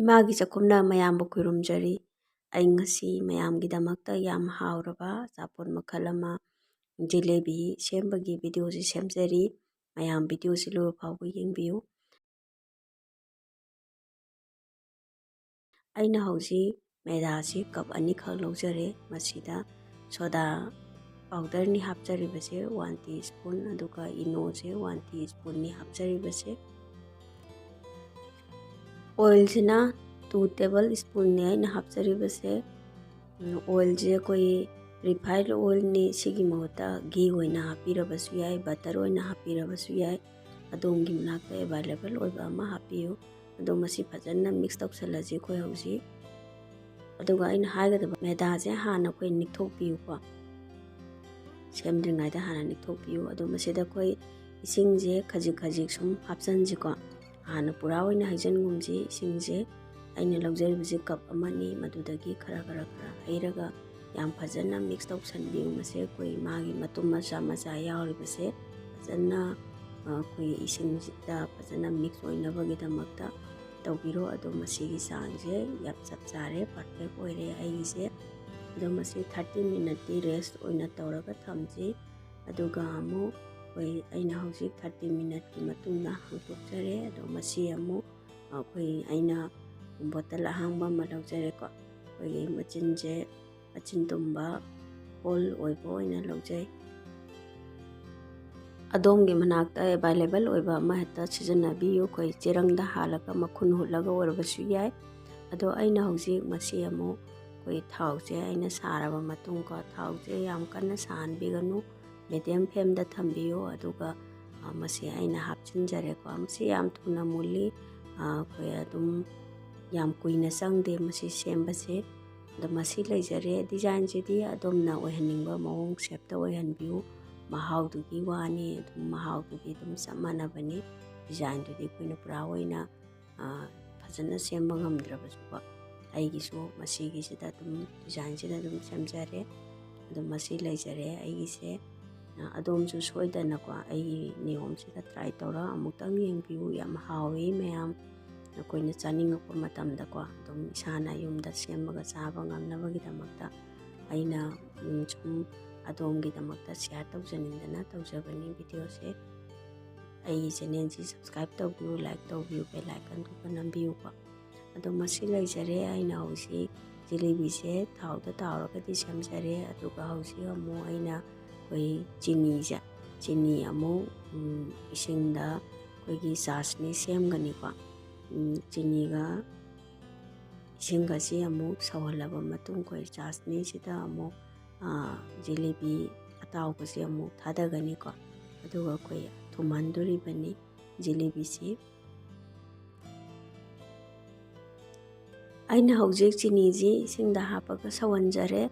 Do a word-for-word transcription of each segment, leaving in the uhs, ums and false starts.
ꯏꯃꯥꯒꯤ ꯆꯥꯛꯈꯨꯝꯅ ꯃꯌꯥꯝꯕꯨ ꯈꯨꯔꯨꯝꯖꯔꯤ꯫ ꯑꯩ ꯉꯁꯤ ꯃꯌꯥꯝꯒꯤꯗꯃꯛꯇ ꯌꯥꯝ ꯍꯥꯎꯔꯕ ꯑꯆꯥꯄꯣꯠ ꯃꯈꯜ ꯑꯃ, ꯖꯤꯂꯦꯕꯤ ꯁꯦꯝꯕꯒꯤ videoꯁꯤ ꯁꯦꯝꯖꯔꯤ꯫ ꯃꯌꯥꯝ videoꯁꯤ ꯂꯣꯏꯕ ꯐꯥꯎꯕ ꯌꯦꯡꯕꯤꯌꯨ꯫ ꯑꯩꯅ ꯍꯧꯖꯤꯛ ꯃꯩꯗꯥꯁꯤ cup ꯑꯅꯤꯈꯛ ꯂꯧꯖꯔꯦ꯫ ꯃꯁꯤꯗ soda powderꯅꯤ ꯍꯥꯞꯆꯔꯤꯕꯁꯦ, one teaspoon, ꯑꯗꯨꯒ ꯏꯅꯣꯁꯦ one teaspoonꯅꯤ ꯍꯥꯞꯆꯔꯤꯕꯁꯦ꯫ Oilꯁꯤꯅ two tablespoonꯅꯤ ꯑꯩꯅ ꯍꯥꯞꯆꯔꯤꯕꯁꯦ꯫ ꯎꯝ, oilꯁꯦ ꯑꯩꯈꯣꯏ refined oilꯅꯤ, ꯁꯤꯒꯤ ꯃꯍꯨꯠꯇ ghee ꯑꯣꯏꯅ ꯍꯥꯞꯄꯤꯔꯕꯁꯨ ꯌꯥꯏ, butter ꯑꯣꯏꯅ ꯍꯥꯞꯄꯤꯔꯕꯁꯨ ꯌꯥꯏ꯫ ꯑꯗꯣꯝꯒꯤ ꯃꯅꯥꯛꯇ available ꯑꯣꯏꯕ ꯑꯃ ꯍꯥꯞꯄꯤꯌꯨ꯫ ꯑꯗꯣ ꯃꯁꯤ ꯐꯖꯅ mix ꯇꯧꯁꯜꯂꯁꯤ ꯑꯩꯈꯣꯏ ꯍꯧꯖꯤꯛ꯫ ꯑꯗꯨꯒ ꯑꯩꯅ ꯍꯥꯏꯒꯗꯕ, ꯃꯩꯗꯥꯁꯦ ꯍꯥꯟꯅ ꯑꯩꯈꯣꯏ ꯅꯤꯛꯊꯣꯛꯄꯤꯌꯨꯀꯣ꯫ ꯁꯦꯝꯗ꯭ꯔꯤꯉꯩꯗ ꯍꯥꯟꯅ ꯅꯤꯛꯊꯣꯛꯄꯤꯌꯨ꯫ ꯑꯗꯣ ꯃꯁꯤꯗ ꯑꯩꯈꯣꯏ ꯏꯁꯤꯡꯁꯦ ꯈꯖꯤꯛ ꯈꯖꯤꯛ ꯁꯨꯝ ꯍꯥꯞꯆꯟꯁꯤꯀꯣ꯫ ꯍꯥꯟꯅ ꯄꯨꯔꯥ ꯑꯣꯏꯅ ꯍꯩꯖꯤꯟꯒꯨꯝꯁꯤ ꯏꯁꯤꯡꯁꯦ꯫ ꯑꯩꯅ ꯂꯧꯖꯔꯤꯕꯁꯤ cup ꯑꯃꯅꯤ, ꯃꯗꯨꯗꯒꯤ ꯈꯔ ꯈꯔ ꯈꯔ ꯍꯩꯔꯒ ꯌꯥꯝ ꯐꯖꯅ mix ꯇꯧꯁꯟꯕꯤꯌꯨ꯫ ꯃꯁꯦ ꯑꯩꯈꯣꯏ ꯃꯥꯒꯤ ꯃꯇꯨꯝ ꯃꯆꯥ ꯃꯆꯥ ꯌꯥꯎꯔꯤꯕꯁꯦ ꯐꯖꯅ, ꯑ, ꯑꯩꯈꯣꯏ ꯏꯁꯤꯡꯁꯤꯗ ꯐꯖꯅ mix ꯑꯣꯏꯅꯕꯒꯤꯗꯃꯛꯇ ꯇꯧꯕꯤꯔꯣ꯫ ꯑꯗꯣ ꯃꯁꯤꯒꯤ ꯆꯥꯡꯁꯦ ꯌꯥꯝ ꯆꯞ ꯆꯥꯔꯦ, perfect ꯑꯣꯏꯔꯦ ꯑꯩꯒꯤꯁꯦ꯫ ꯑꯗꯣ ꯃꯁꯤ thirty minuteꯇꯤ rest ꯑꯣꯏꯅ ꯇꯧꯔꯒ ꯊꯝꯁꯤ꯫ ꯑꯗꯨꯒ ꯑꯃꯨꯛ ꯑꯩꯈꯣꯏ, ꯑꯩꯅ ꯍꯧꯖꯤꯛ thirty minuteꯀꯤ ꯃꯇꯨꯡꯗ ꯍꯥꯡꯗꯣꯛꯆꯔꯦ꯫ ꯑꯗꯣ ꯃꯁꯤ ꯑꯃꯨꯛ ꯑꯩꯈꯣꯏ, ꯑꯩꯅ bottle ꯑꯍꯥꯡꯕ ꯑꯃ ꯂꯧꯖꯔꯦꯀꯣ꯫ ꯑꯩꯈꯣꯏꯒꯤ ꯃꯆꯤꯟꯁꯦ, ꯃꯆꯤꯟ ꯇꯨꯝꯕ hole ꯑꯣꯏꯕ ꯑꯣꯏꯅ ꯂꯧꯖꯩ꯫ ꯑꯗꯣꯝꯒꯤ ꯃꯅꯥꯛꯇ available ꯑꯣꯏꯕ ꯑꯃ ꯍꯦꯛꯇ ꯁꯤꯖꯤꯟꯅꯕꯤꯌꯨ꯫ ꯑꯩꯈꯣꯏ ꯆꯦꯔꯪꯗ ꯍꯥꯜꯂꯒ ꯃꯈꯨꯟ ꯍꯨꯠꯂꯒ ꯑꯣꯏꯔꯕꯁꯨ ꯌꯥꯏ꯫ ꯑꯗꯣ ꯑꯩꯅ ꯍꯧꯖꯤꯛ ꯃꯁꯤ ꯑꯃꯨꯛ ꯑꯩꯈꯣꯏ ꯊꯥꯎꯁꯦ ꯑꯩꯅ ꯁꯥꯔꯕ ꯃꯇꯨꯡꯀꯣ, ꯊꯥꯎꯁꯦ ꯌꯥꯝ ꯀꯟꯅ ꯁꯥꯍꯟꯕꯤꯒꯅꯨ, medium flameꯗ ꯊꯝꯕꯤꯌꯨ꯫ ꯑꯗꯨꯒ, ꯑ, ꯃꯁꯤ ꯑꯩꯅ ꯍꯥꯞꯆꯤꯟꯖꯔꯦꯀꯣ꯫ ꯃꯁꯤ ꯌꯥꯝ ꯊꯨꯅ ꯃꯨꯜꯂꯤ꯫ ꯑ, ꯑꯩꯈꯣꯏ ꯑꯗꯨꯝ ꯌꯥꯝ ꯀꯨꯏꯅ ꯆꯪꯗꯦ ꯃꯁꯤ ꯁꯦꯝꯕꯁꯦ꯫ ꯑꯗꯣ ꯃꯁꯤ ꯂꯩꯖꯔꯦ꯫ Designꯁꯤꯗꯤ ꯑꯗꯣꯝꯅ ꯑꯣꯏꯍꯟꯅꯤꯡꯕ ꯃꯑꯣꯡ shapeꯇ ꯑꯣꯏꯍꯟꯕꯤꯌꯨ꯫ ꯃꯍꯥꯎꯗꯨꯒꯤ ꯋꯥꯅꯤ, ꯑꯗꯨꯝ ꯃꯍꯥꯎꯗꯨꯗꯤ ꯑꯗꯨꯝ ꯆꯞ ꯃꯥꯟꯅꯕꯅꯤ꯫ Designꯗꯨꯗꯤ ꯑꯩꯈꯣꯏꯅ ꯄꯨꯔꯥ ꯑꯣꯏꯅ, ꯑ, ꯐꯖꯅ ꯁꯦꯝꯕ ꯉꯝꯗ꯭ꯔꯕꯁꯨꯀꯣ, ꯑꯩꯒꯤꯁꯨ ꯃꯁꯤꯒꯤꯁꯤꯗ ꯑꯗꯨꯝ, designꯁꯤꯗ ꯑꯗꯨꯝ ꯁꯦꯝꯖꯔꯦ꯫ ꯑꯗꯣ ꯃꯁꯤ ꯂꯩꯖꯔꯦ ꯑꯩꯒꯤꯁꯦ꯫ ꯑ, ꯑꯗꯣꯝꯁꯨ ꯁꯣꯏꯗꯅꯀꯣ ꯑꯩꯒꯤ ꯅꯤꯌꯣꯝꯁꯤꯗ try ꯇꯧꯔ ꯑꯃꯨꯛꯇꯪ ꯌꯦꯡꯕꯤꯌꯨ꯫ ꯌꯥꯝ ꯍꯥꯎꯏ ꯃꯌꯥꯝ꯫ ꯅꯈꯣꯏꯅ ꯆꯥꯅꯤꯡꯉꯛꯄ ꯃꯇꯝꯗꯀꯣ ꯑꯗꯨꯝ ꯏꯁꯥꯅ ꯌꯨꯝꯗ ꯁꯦꯝꯃꯒ ꯆꯥꯕ ꯉꯝꯅꯕꯒꯤꯗꯃꯛꯇ ꯑꯩꯅ, ꯎꯝ, ꯁꯨꯝ ꯑꯗꯣꯝꯒꯤꯗꯃꯛꯇ share ꯇꯧꯖꯅꯤꯡꯗꯅ ꯇꯧꯖꯕꯅꯤ videoꯁꯦ꯫ ꯑꯩꯒꯤ channelꯁꯤ subscribe ꯇꯧꯕꯤꯌꯨ, like ꯇꯧꯕꯤꯌꯨ, bell iconꯗꯨꯒ ꯅꯝꯕꯤꯌꯨꯀꯣ꯫ ꯑꯗꯣ ꯃꯁꯤ ꯂꯩꯖꯔꯦ꯫ ꯑꯩꯅ ꯍꯧꯖꯤꯛ ꯖꯤꯂꯤꯕꯤꯁꯦ ꯊꯥꯎꯗ ꯇꯥꯎꯔꯒꯗꯤ ꯁꯦꯝꯖꯔꯦ꯫ ꯑꯗꯨꯒ ꯍꯧꯖꯤꯛ ꯑꯃꯨꯛ ꯑꯩꯅ ꯑꯩꯈꯣꯏ ꯆꯤꯅꯤꯁꯦ, ꯆꯤꯅꯤ ꯑꯃꯨꯛ, ꯎꯝ, ꯏꯁꯤꯡꯗ ꯑꯩꯈꯣꯏꯒꯤ ꯆꯥꯁꯅꯤ ꯁꯦꯝꯒꯅꯤꯀꯣ꯫ ꯎꯝ, ꯆꯤꯅꯤꯒ ꯏꯁꯤꯡꯒꯁꯤ ꯑꯃꯨꯛ ꯁꯧꯍꯜꯂꯕ ꯃꯇꯨꯡ ꯑꯩꯈꯣꯏ ꯆꯥꯁꯅꯤꯁꯤꯗ ꯑꯃꯨꯛ, ꯑ, ꯖꯤꯂꯤꯕꯤ ꯑꯇꯥꯎꯕꯁꯦ ꯑꯃꯨꯛ ꯊꯥꯗꯒꯅꯤꯀꯣ꯫ ꯑꯗꯨꯒ ꯑꯩꯈꯣꯏ ꯊꯨꯝꯍꯟꯗꯣꯔꯤꯕꯅꯤ ꯖꯤꯂꯤꯕꯤꯁꯤ꯫ ꯑꯩꯅ ꯍꯧꯖꯤꯛ ꯆꯤꯅꯤꯁꯤ ꯏꯁꯤꯡꯗ ꯍꯥꯞꯄꯒ ꯁꯧꯍꯟꯖꯔꯦ꯫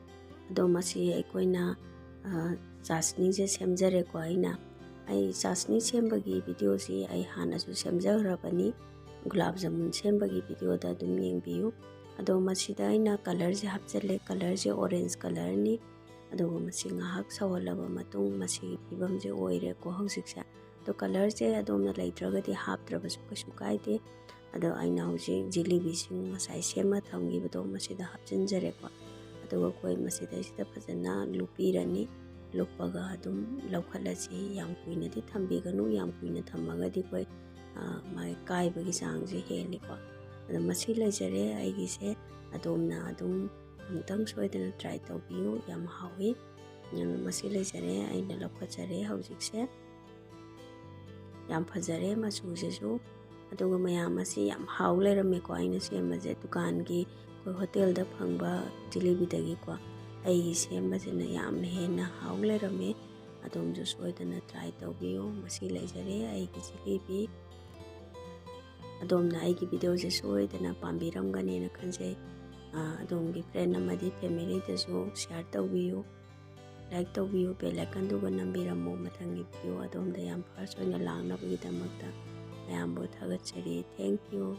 ꯑꯗꯣ ꯃꯁꯤ ꯑꯩꯈꯣꯏꯅ, ꯑ, ꯆꯥꯁꯅꯤꯁꯦ ꯁꯦꯝꯖꯔꯦꯀꯣ꯫ ꯑꯩꯅ, ꯑꯩ ꯆꯥꯁꯅꯤ ꯁꯦꯝꯕꯒꯤ videoꯁꯤ ꯑꯩ ꯍꯥꯟꯅꯁꯨ ꯁꯦꯝꯖꯈ꯭ꯔꯕꯅꯤ꯫ ꯒꯨꯂꯥꯞ ꯖꯥꯃꯨꯟ ꯁꯦꯝꯕꯒꯤ videoꯗ ꯑꯗꯨꯝ ꯌꯦꯡꯕꯤꯌꯨ꯫ ꯑꯗꯣ ꯃꯁꯤꯗ ꯑꯩꯅ colourꯁꯦ ꯍꯥꯞꯆꯤꯜꯂꯦ꯫ Colourꯁꯦ orange colourꯅꯤ꯫ ꯑꯗꯨꯒ ꯃꯁꯤ ꯉꯥꯏꯍꯥꯛ ꯁꯧꯍꯜꯂꯕ ꯃꯇꯨꯡ ꯃꯁꯤꯒꯤ ꯐꯤꯕꯝꯁꯦ ꯑꯣꯏꯔꯦꯀꯣ ꯍꯧꯖꯤꯛꯁꯦ꯫ ꯑꯗꯣ colourꯁꯦ ꯑꯗꯣꯝꯅ ꯂꯩꯇ꯭ꯔꯒꯗꯤ ꯍꯥꯞꯇ꯭ꯔꯕꯁꯨ ꯀꯩꯁꯨ ꯀꯥꯏꯗꯦ꯫ ꯑꯗꯣ ꯑꯩꯅ ꯍꯧꯖꯤꯛ ꯖꯤꯂꯤꯕꯤꯁꯤꯡ ꯉꯁꯥꯏ ꯁꯦꯝꯃ ꯊꯝꯈꯤꯕꯗꯣ ꯃꯁꯤꯗ ꯍꯥꯞꯆꯤꯟꯖꯔꯦꯀꯣ꯫ ꯑꯗꯨꯒ ꯑꯩꯈꯣꯏ ꯃꯁꯤꯗꯩꯁꯤꯗ ꯐꯖꯅ ꯂꯨꯞꯄꯤꯔꯅꯤ꯫ ꯂꯨꯞꯄꯒ ꯑꯗꯨꯝ ꯂꯧꯈꯠꯂꯁꯤ꯫ ꯌꯥꯝ ꯀꯨꯏꯅꯗꯤ ꯊꯝꯕꯤꯒꯅꯨ, ꯌꯥꯝ ꯀꯨꯏꯅ ꯊꯝꯃꯒꯗꯤ ꯑꯩꯈꯣꯏ, ꯑ, ꯃꯥꯒꯤ ꯀꯥꯏꯕꯒꯤ ꯆꯥꯡꯁꯦ ꯍꯦꯜꯂꯤꯀꯣ꯫ ꯑꯗꯣ ꯃꯁꯤ ꯂꯩꯖꯔꯦ ꯑꯩꯒꯤꯁꯦ꯫ ꯑꯗꯣꯝꯅ ꯑꯗꯨꯝ ꯑꯃꯨꯛꯇꯪ ꯁꯣꯏꯗꯅ try ꯇꯧꯕꯤꯌꯨ, ꯌꯥꯝ ꯍꯥꯎꯏ꯫ ꯑꯗꯨꯅ ꯃꯁꯤ ꯂꯩꯖꯔꯦ, ꯑꯩꯅ ꯂꯧꯈꯠꯆꯔꯦ ꯍꯧꯖꯤꯛꯁꯦ꯫ ꯌꯥꯝ ꯐꯖꯔꯦ ꯃꯆꯨꯁꯤꯁꯨ꯫ ꯑꯗꯨꯒ ꯃꯌꯥꯝ ꯑꯁꯤ ꯌꯥꯝ ꯍꯥꯎ ꯂꯩꯔꯝꯃꯦꯀꯣ꯫ ꯑꯩꯅ ꯁꯦꯝꯕꯁꯦ ꯗꯨꯀꯥꯟꯒꯤ, ꯑꯩꯈꯣꯏ ꯍꯣꯇꯦꯜꯗ ꯐꯪꯕ ꯖꯤꯂꯤꯕꯤꯗꯒꯤꯀꯣ ꯑꯩꯒꯤ ꯁꯦꯝꯕꯁꯤꯅ ꯌꯥꯝꯅ ꯍꯦꯟꯅ ꯍꯥꯎ ꯂꯩꯔꯝꯃꯦ꯫ ꯑꯗꯣꯝꯁꯨ ꯁꯣꯏꯗꯅ try ꯇꯧꯕꯤꯌꯨ꯫ ꯃꯁꯤ ꯂꯩꯖꯔꯦ ꯑꯩꯒꯤ ꯖꯤꯂꯤꯕꯤ꯫ ꯑꯗꯣꯝꯅ ꯑꯩꯒꯤ videoꯁꯦ ꯁꯣꯏꯗꯅ ꯄꯥꯝꯕꯤꯔꯝꯒꯅꯦꯅ ꯈꯟꯖꯩ꯫ ꯑ, ꯑꯗꯣꯝꯒꯤ friend ꯑꯃꯗꯤ familyꯗꯁꯨ share ꯇꯧꯕꯤꯌꯨ, like ꯇꯧꯕꯤꯌꯨ, bell iconꯗꯨꯒ ꯅꯝꯕꯤꯔꯝꯃꯨ꯫ ꯃꯊꯪꯒꯤ video ꯑꯗꯣꯝꯗ ꯌꯥꯝ first ꯑꯣꯏꯅ ꯂꯥꯛꯅꯕꯒꯤꯗꯃꯛꯇ ꯃꯌꯥꯝꯕꯨ ꯊꯥꯒꯠꯆꯔꯤ꯫ Thank you꯫